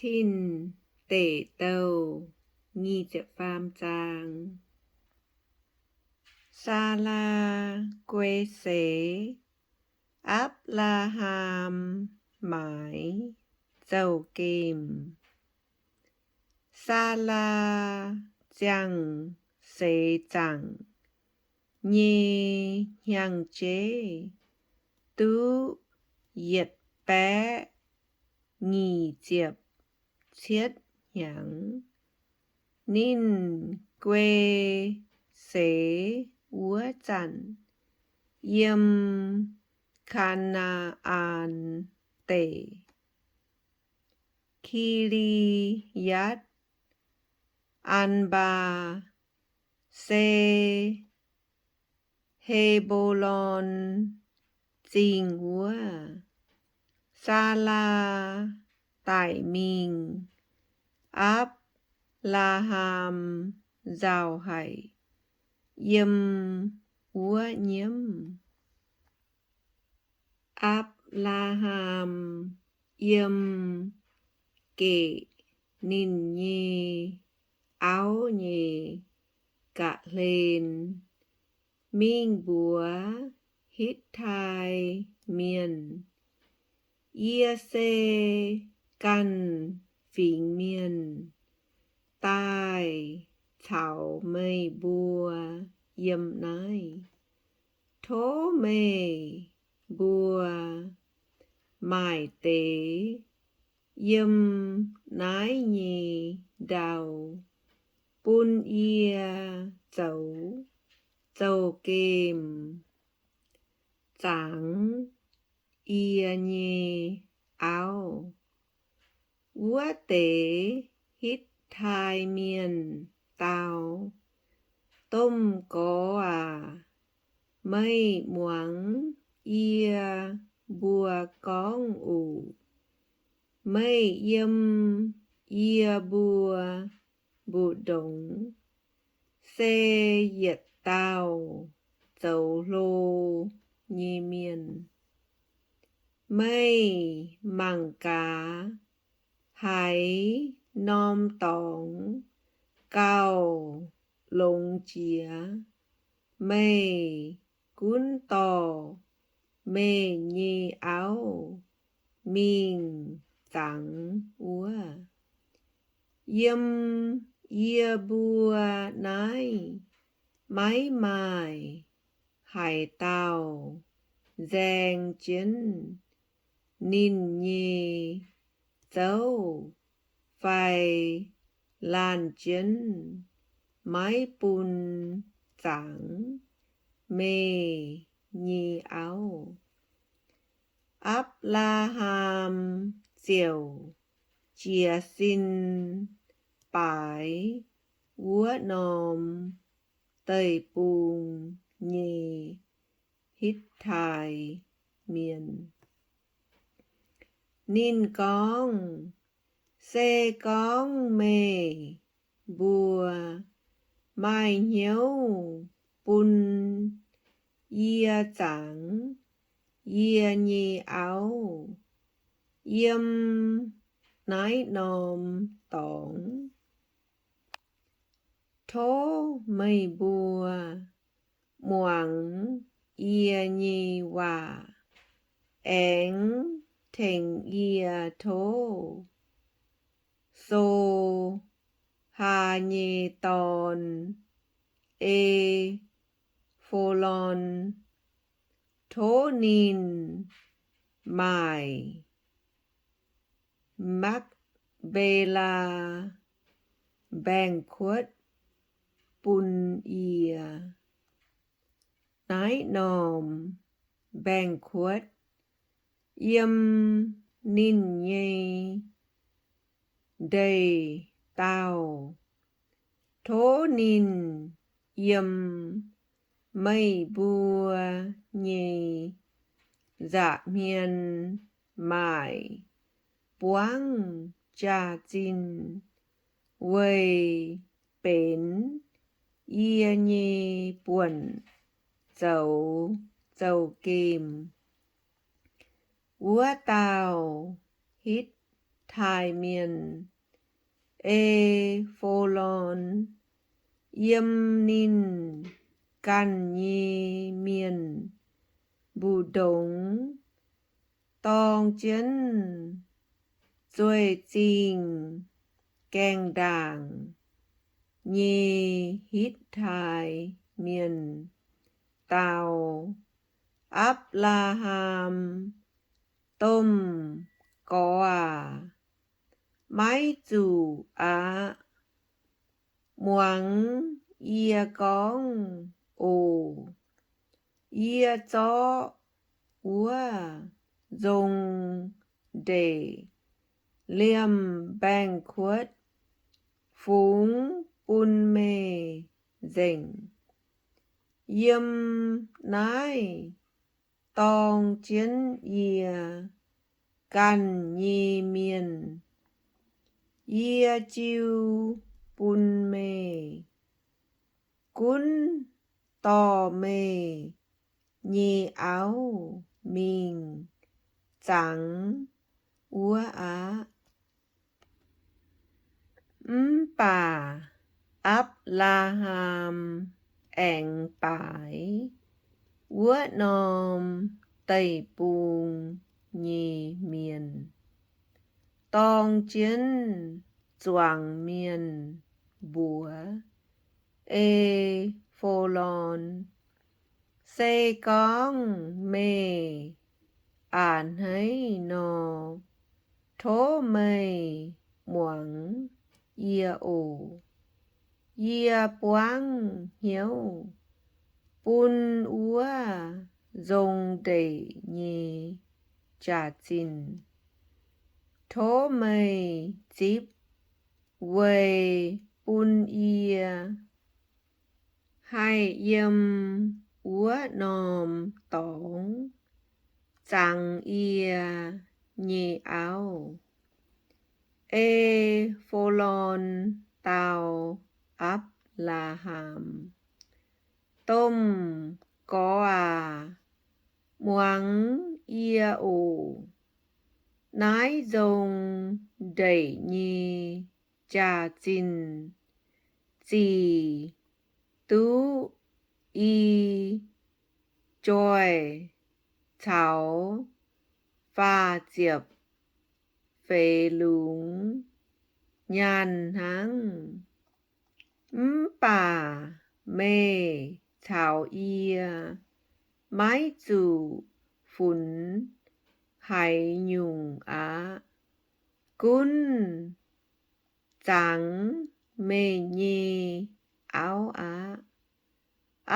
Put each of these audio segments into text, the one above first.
Tin Deic Douh nyic ziepc faam zaang. Saalaa guei seix, Apc^laa^ham maaiz zouh gemh. Saalaa ziangh seix zaangc nyei hnyangx-jeiv duqv yietc baeqv nyic ziepc cietv hnyangx. Ninh guei seix wuov zanc, yiem Kaa^naa^an Deic, Ki^li^atv^an^mbaa, se He^mbo^lon Zingh wuov. Saalaa daic mingh, Apc^laa^ham nzauh haic, yiem wuov nyiemv. Apc^laa^ham yiem gec ninh nyei auv nyei ga'hlen mingh mbuox Hitv^tai Mienh, Yie se ganh fingx mienh daaih caux meih mbuo yiem naaiv. Tov meih mbuo maaic deix yiem naaiv nyei ndau bun yie zoux zouh gemh zangx yie nyei auv. Wuov deix Hitv^tai Mienh dau, Domh Gorx aac, meih muangx yie mbuo gorngv oc. Meih yiem yie mbuo mbu'ndongx se yietc dauh zoux hlo nyei mienh. Meih mangc gaax, haaix norm dorngx gauh longx jiex, meih gunv dorh meih nyei auv mingh zangx wuov. Yiem yie mbuo naaiv maiv maaih haaix dauh nzaeng jienv ninh nyei zouv fai laanh jienv maiv bun zangx meih nyei auv. Apc^laa^ham ziouc jiez sin baaix wuov norm deic-bung nyei Hitv^tai Mienh. Ninh gorngv, Se gorngv meih mbuo maaih hnyouv bun yie zangx yie nyei auv yiem naaiv norm dorngx, tov meih mbuo muangx yie nyei waac, aengx tengx yie tov So^haa nyei dorn, E^fo^lon, tov ninh maaic Makv^mbe^laa mbaengx-kuotv bun yie. Naaiv norm mbaengx-kuotv yiem ninh nyei ndeic-daauh. Tov ninh yiem meih mbuo nyei nza'hmien maaic buangv jaa-zinh weic benx yie nyei buonc zoux zouv-gemh. Wuov dauh Hitv Hitv^tai Mienh, E^fo^lon, yiem ninh ganh nyei mienh mbu'ndongx dorng jienv zueih zingh gaengh ndaangc nyei Hitv^tai Mienh dau, Apc^laa^ham, domh gorx aac, maiv zuqc aqv. Muangx yie gorngv oc. Yie zorqv wuov nzong ndeic liemh mbaengx-kuotv fungx bun meih nzengc. Yiem naaiv dorng jienv yie ganh nyei mienh, yie jiu bun meih. Gunv dorh meih nyei auv mingh zangx wuov aqv. Mv baac Apc^laa^ham aengx baaix wuov norm deic-bung nyei mienh, dorng jienv zuangx mienh mbuox E^fo^lon, Se gorngv meih a'hneiv nor, tov meih muangx yie oc. Yie buangv hnyouv bun wuov nzong ndeic nyei jaax-zinh. Tov meih zipv weic bun yie haih yiem wuov norm dorngx zangx yie nyei auv. E^fo^lon dau Apc^laa^ham, Domh gorx aac, muangx yie oc. Naaiv nzong ndeic nyei jaax-zinh zic duqv i joih caux faah ziepc feix lungz nyaanh hnangv. Mv baac meih caux yie maiv zuqc funx haaix nyungc aqv. Gunv zangx meih nyei auv aqv.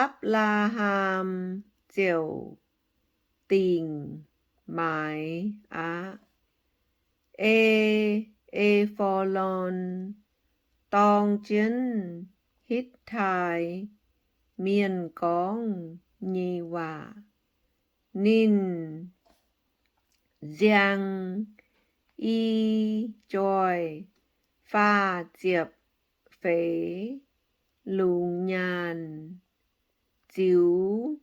Apc^laa^ham ziouc dingc maaiz aqv. E^fo^lon dorng jienv Hitv^tai Mienh gorngv nyei waac. Ninh nziang i joih faah ziepc feix lungz nyaanh ziux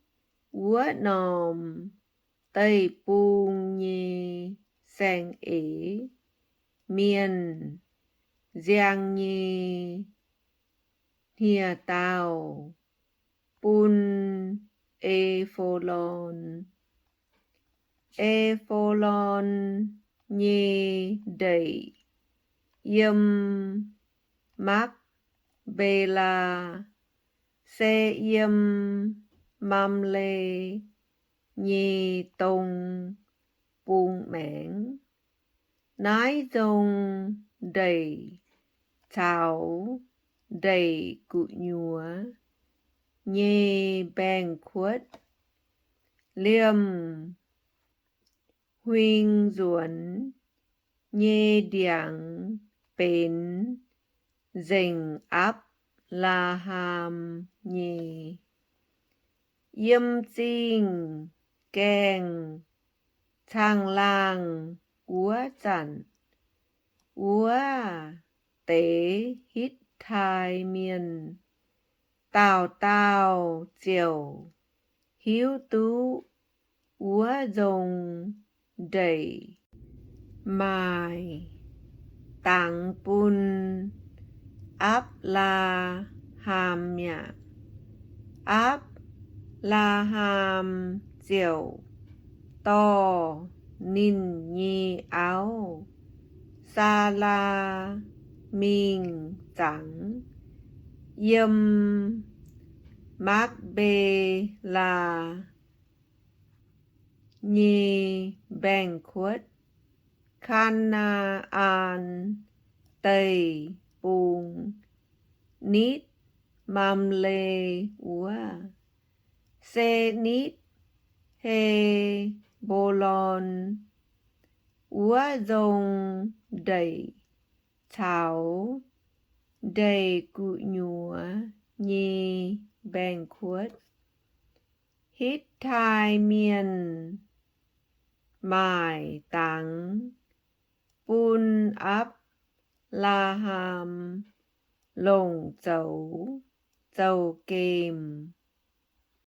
wuov norm deic-bung nyei saeng-eix mienh nziang nyei hniev-daauh bun E^fo^lon. E^fo^lon nyei ndeic yiem Makv^mbe^laa, se yiem Mamle nyei dong bung maengx. Naaiv nzong ndeic caux ndeic gu'nyuoz nyei mbaengx-kuotv liemh huing nzuonx nyei ndiangx benx nzengc Apc^laa^ham nyei. Yiem zingh gaengh caangh laangh wuov zanc, wuov deix Hitv^tai Mienh dauh dauh ziouc hiuv duqv wuov nzong ndeic maaih dangx bun Apc^laa^ham mi'aqv. Apc^laa^ham ziouc dorh ninh nyei auv, Saalaa, mingh zangx yiem Makv^mbe^laa nyei mbaengx-kuotv, Kaa^naa^an Deic-Bung, nitv Mamle wuov, se nitv He^mbo^lon wuov nzong ndeic caux ndeic gu'nyuoz nyei mbaengx-kuotv. Hitv^tai Mienh maaic dangx bun Apc^laa^ham longc zoux zouv-gemh.